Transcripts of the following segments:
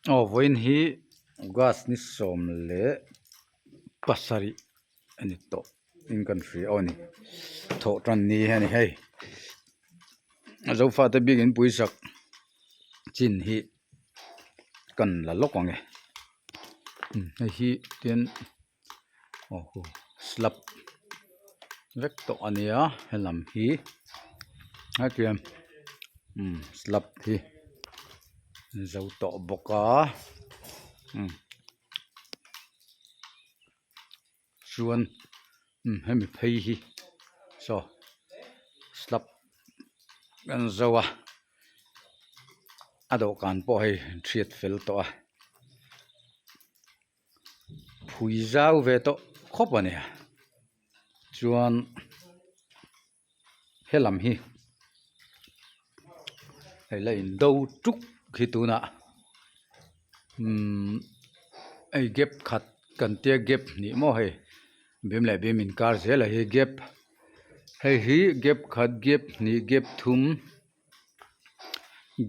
Aw vawiin hi gas ni 17 a ni tawh in kan hria aw ni thawh tan ni a ni hei a zofate biakin puisak chin hi kan la lawk ang e hei hi tin aw slab vek tawh a nia helam hi hetiang slab hi an zo tawh bawk a chuan hemi phei hi saw slab an zo a a dawhkan pawh hei an hriat fel tawh a. Phui zau ve tawh khawp a nia chuan helam hi hei la in do tuk hi tunah umm hei gap khat kan tia gap hnih maw hei bim leh bim inkar zel a hi gap hei hi gap khat gap hnih gap thum.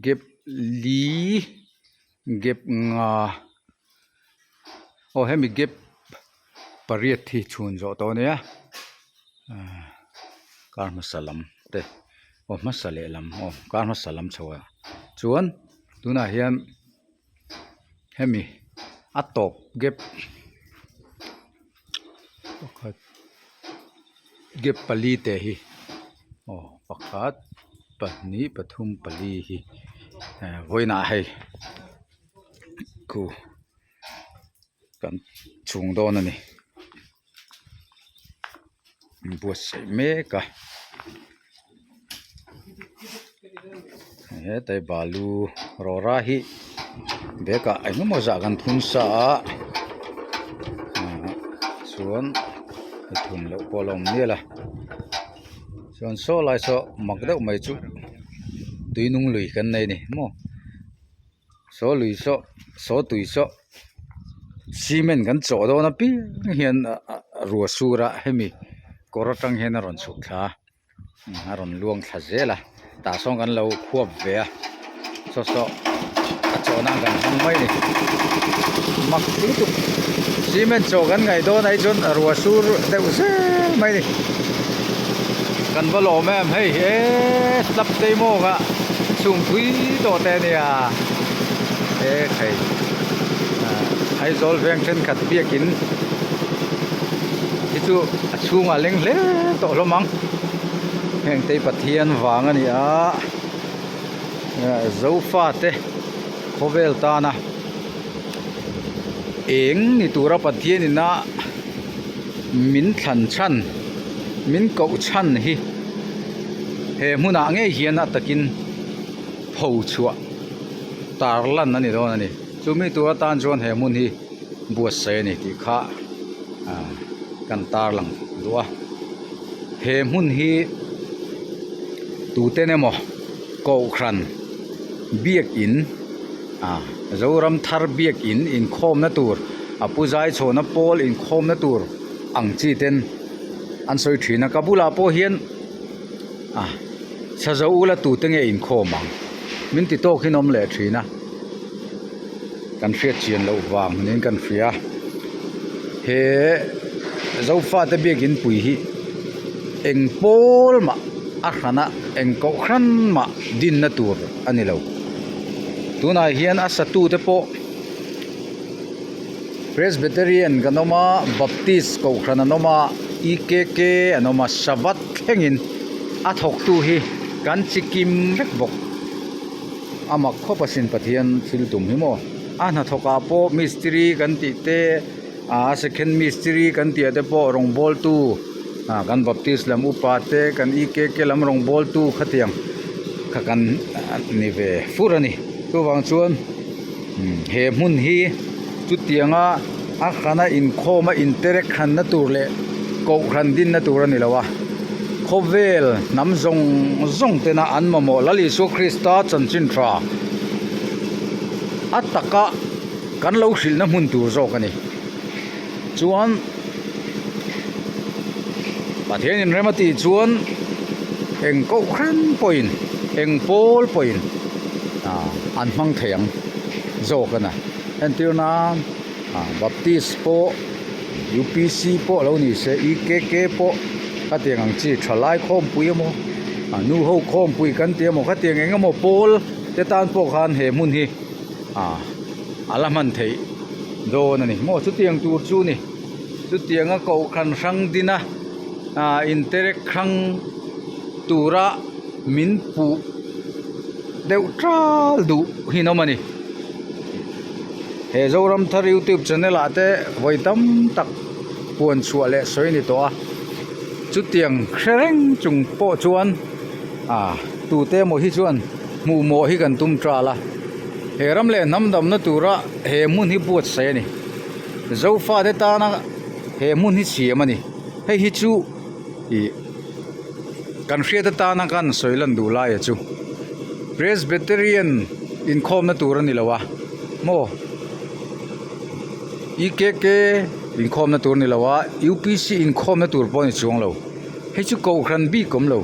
Gap li gap nga aw hemi gap pariat hi chhun zawh tawh a nia ahh kar hmasa lam te aw hmasa leh lam aw kar hmasa lam chho ah chuan tunah hian hemi a tawp gap pakhat gap pali te hi aw pakhat pahnih pathum pali hi eh vawiinah hei khu kan chhung dawn a ni. Inbuatsaih mek a hetai balu rawra hi bag ah engemaw zah kan thun sa a chuan a thun loh pawh a la awm mial a chuan saw lai saw mak deuh mai chu tui nung lui kan nei a ni maw. Saw lui saw saw tui saw cement kan chawh dawn apiang hian ruah sur a hemi kawr atang hian a rawn chhuk thla a a rawn luang thla zel a tah sawn kan lo khuap ve a saw saw a chawh nan kan hmang mai a ni mak lutuk cement chawh kan ngaih dawn ah hi chuan ruah sur deuh zel mai a ni kan va lawm em hei eee slab te maw kha. Chhung pui tawh te ania he thei Aizawl veng thenkhat biakin hi chu a chhungah leng hle tawh hlawm ang heng te hi Pathian vang a ni a Zofa te khawvel tana eng ni tura Pathian ina min thlan chhan min koh chhan hi. He hmunah ngei hian a takin pho chhuah tar lan a ni dawn a ni. Chumi tur atan chuan he hmun hi buatsaih a ni tih kha ah kan tar lang duh a. He hmun hi tuten emaw Kohhran biakin ah Zoram thar biakin inkhawmna tur a pu zai chhawna pawl inkhawmna tur ang chi ten an sawi thin a ka bulah pawh hian ah sazo ula tute nge inkhawm ang min ti tawk in awm leh thin a kan hriat chian loh vang niin kan hria he zofate biakin pui hi eng pawl mah a hran a eng kohhran mah dinna tur a ni lo tunah hian a satute pawh. Presbyterian kan awm a Baptist kohhran an awm a EKK an awm a Sabbath thlengin a thawktu hi kan chi kim vek bawk a mak khawp asin Pathian thil tum hi maw a hnathawkah pawh mistiri kan tih te ah second mistiri kan tih ah te pawh rawngbawltu ah kan Baptist lam upa te kan EKK lam rawngbawltu khatiang kha kan ni ve fur a ni chuvang chuan. He hmun hi chutianga a hrana inkhawm a interek hranna tur leh kohhran dinna tur a ni lo a, khawvel hnam zawng zawng tena an mamawh Lal Isua Krista chanchin tha a taka kan lo hrilhna hmun tur zawk a ni. Chuan Pathian inrem a tih chuan eng kohhran pawhin eng pawl pawhin ah an hmang thei ang. zawk a na entir nan ah baptist pawh upc pawh lo ni se ekk pawh khatiang ang chi thalai khawmpui emaw ah nu ho khawmpui kan ti emaw khatiang eng emaw pawl te tan pawh khan he hmun hi ah a la hman theih dawn a ni maw chutiang tur chu ni chutianga kohhran hrang dina ah interek hrang tura min puh deuh tal duh hi an awm a ni he Zoram thar youtube channel ah te vawi tam tak puan chhuah leh sawi a ni tawh a chutiang hre reng chung pawh chuan ah tute emaw hi chuan hmuh mawh hi kan tum tal a he ram leh hnam damna tura he hmun hi buatsaih a ni Zofate tana he hmun hi siam a ni hei hi chu ih. Kan hriat atana kan sawi lan duh laia chu Presbyterian inkhawmna tur a ni lo a maw EKK inkhawmna tur a ni lo a UPC inkhawmna tur pawh a ni chuang lo hei chu kohhran bik awm lo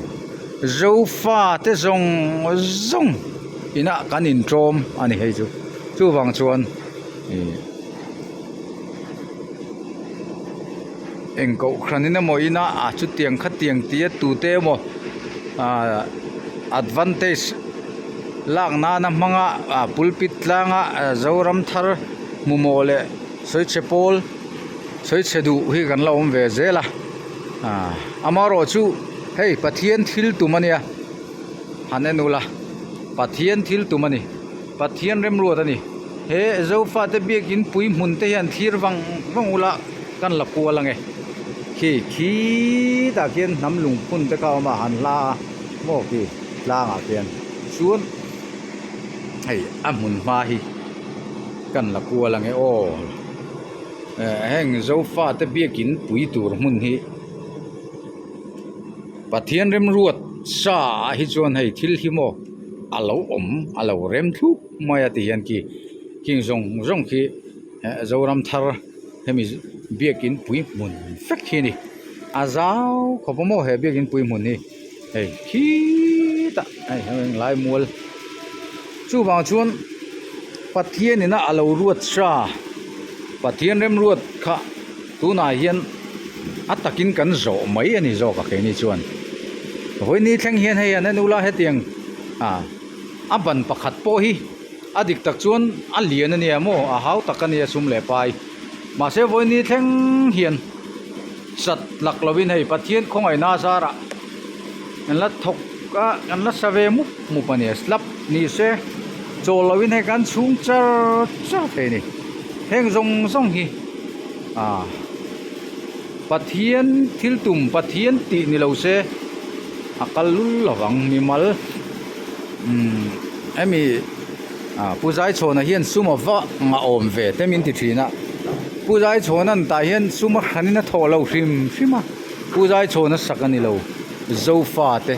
Zofa te zawng zawng inah kan intawm a ni hei chu chuvang chuan ih. Eng kohhran in emaw ina ah chutiang khatiang tia tute emaw ah advantage lak nana hmanga ah pulpit tlanga zoram thar hmuhmawh leh sawichhe pawl sawichhe duh hi kan la awm ve zel a ah amaherawh chu hei Pathian thil tum a nia han en ula Pathian thil tum a ni Pathian remruat a ni he Zofate biakin pui hmun te hian thlir vang vang ula. Kan la kual ange khi khitah khian hnam lungphun te kha a awm a han hla a maw khi tlangah khian chuan hei a hmun hma hi kan la kual ange aw eh heng zofa te biakin pui tur hmun hi Pathian remruat sa ah hi chuan hei thil hi maw a lo awm a lo rem thlup mai a ti hian khi khing zawng zawng khi eh zoram thar. Hemi biakin pui hmun vek hi a ni a zau khawp a maw he biakin pui hmun hi hei khitah hei helai mual chuvang chuan Pathian ina a lo ruat sa Pathian remruat kha tunah hian a takin kan zawh mai a ni zawk a keini chuan vawiin thleng hian hei an en ula hetiang ah a ban pakhat pawh hi. A dik tak chuan a lian a nia maw a hau tak a nia sum leh pai. Mahse vawiin thleng hian sat lak lovin hei Pathian khawngaihna a zarah kan la thawk a kan la sa ve mup mup a nia slap ni se chawl lovin hei kan chhung char char thei a ni. Heng zawng zawng hi ah Pathian thil tum Pathian tih ni lo se a kal lul lovang mimal umm. Hemi ah Pu Zaichhawna hian sum a va ngah awm ve te min ti thin a, Pu Zaichhawna'n tah hian sum a hranin a thawh lo hrim hrim a, Pu Zaichhawna sak a ni lo, Zofa te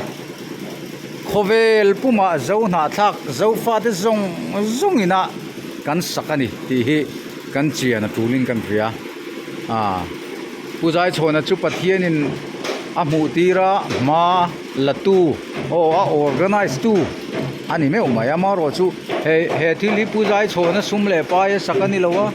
khawvel pumah Zo hnahthlak Zofa te zawng zawng ina kan sak a ni tih hi kan chian a tulin kan hria ah Pu Zaichhawna chu Pathianin a hmuh tir a hma la tu aw a organize tu a ni meuh mai amaherawh chu he he thil hi Pu Zaichhawna sum leh pai a sak a ni lo a.